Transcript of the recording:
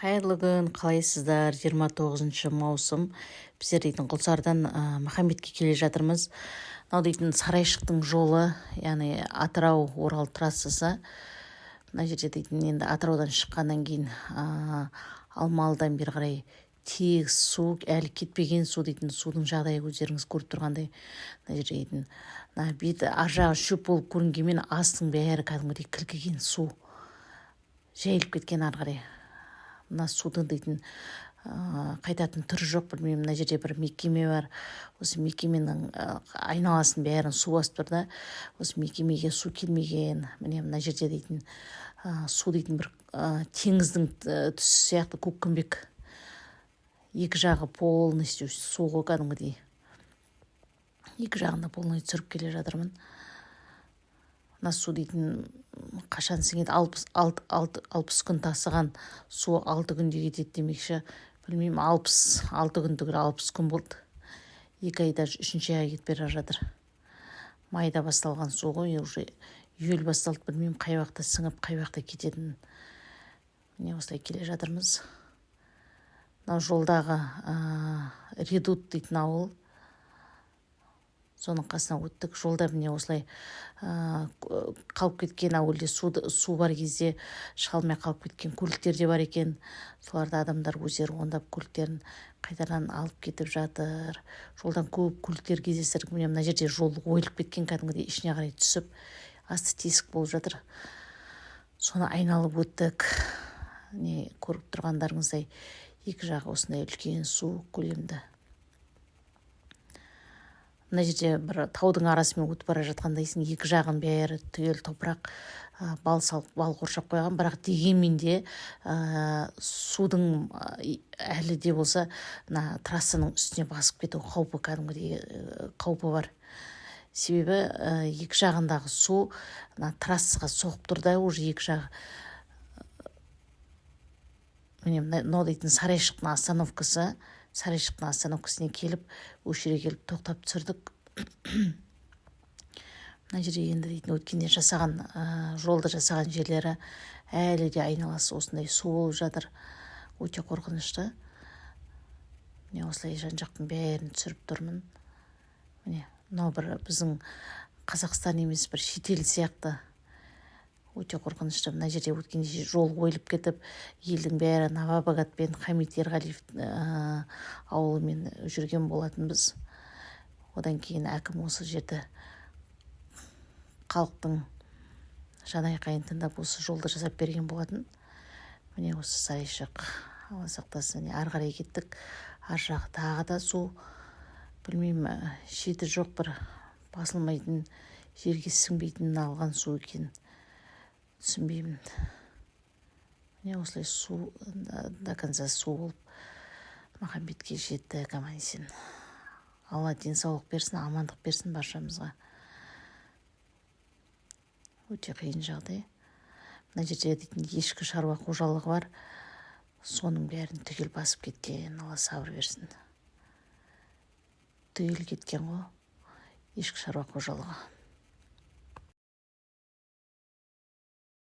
Қайырлы күн, қалайсыздар? 29 маусым. Біздер дейтін Құлсарыдан Махамбетке келе жатырмыз. Мынау дейтін Сарайшықтың жолы, яғни Атырау — Орал трассасы. Мына жерде дейтін енді Атыраудан шыққаннан кейін Алмалыдан бері қарай тегіс су, әлі кетпеген су дейтін. Судың жағдайы өздеріңіз көріп тұрғандай. Мына жерде дейтін мына беті, ар жағы шөп болып көрінгенмен, астының бәрі кәдімгідей кілкіген су жайылып кеткен ары қарай. Мына судың дейтін қайтатын түрі жоқ. Білмеймін, мына жерде бір мекеме бар. Осы мекеменің айналасын бәрін су басып тұр да, осы мекемеге су келмеген. Міне, мына жерде дейтін су дейтін бір теңіздің түсі сияқты, көкпеңбек. Екі жағы полностью су ғой кәдімгідей. Екі жағында полный түсіріп келе жатырмын. Мына су дейтін қашан сіңеді? 60 күн тасыған су 6 күнде кетеді демекші, білмеймін, 66 күн түгіл, 60 күн болды. 2 айда, үшінші айға кетіп бара жатыр. Майда басталған су ғой, уже июль басталды. Білмеймін, қай уақытта сіңіп, қай уақытта кететінін. Міне, осылай келе жатырмыз. Мынау жолдағы Редут дейтін ауыл, соның қасынан өттік. Жолда, міне, осылай қалып кеткен, әуелде су бар кезде шыға алмай қалып кеткен көліктер де бар екен. Соларды адамдар өздері ондап, көліктерін қайтадан алып кетіп жатыр. Жолдан көп көліктер кездестірдік. Міне, мына жерде жол ойылып кеткен кәдімгідей, ішіне қарай түсіп, асты тесік болып жатыр. Соны айналып өттік. Не, көріп тұрғандарыңыздай, екі жағы осындай үлкен су көлемді. Мына жерде бір таудың арасымен өтіп бара жатқандайсың. Екі жағын бәрі түгел топырақ, бал салып, бал қоршап қойған. Бірақ дегенмен де судың әлі де болса мына трассаның үстіне басып кету қаупі, кәдімгідей қаупі бар. Себебі екі жағындағы су мына трассаға соғып тұр да, уже екі жағы. Міне, мынау дейтін Сарайшықтың остановкасы. Сарайшықтың остановкасына келіп, осы жерге келіп тоқтап түсірдік. Мына жерде енді дейтін өткенде жасаған жолды жасаған жерлері әлі де айналасы осындай су болып жатыр. Өте қорқынышты. Міне, осылай жан жақтың бәрін түсіріп тұрмын. Міне, мынау бір біздің Қазақстан емес, бір шетел сияқты. Өте қорқынышты. Мына жерде өткенде жол ойылып кетіп, елдің бәрі Новобогатпен, Хамит Ерғалиев ауылымен жүрген болатынбыз. Одан кейін әкім осы жерді халықтың жанайқайын тыңдап, осы жолды жасап берген болатын. Міне, осы Сарайшық, Алла сақтасын. Міне, ары қарай кеттік. Ар жағы тағы да су. Білмеймін, шеті жоқ, бір басылмайтын, жерге сіңбейтін алған су екен, түсінбеймін. Міне, осылай су, до конца су болып, Махамбетке жеттік аман есен. Алла денсаулық берсін, амандық берсін баршамызға. Өте қиын жағдай. Мына жерде дейтін ешкі шаруа қожалығы бар, соның бәрін түгел басып кеткен. Алла сабыр берсін. Түгел кеткен ғой ешкі шаруа қожалығы.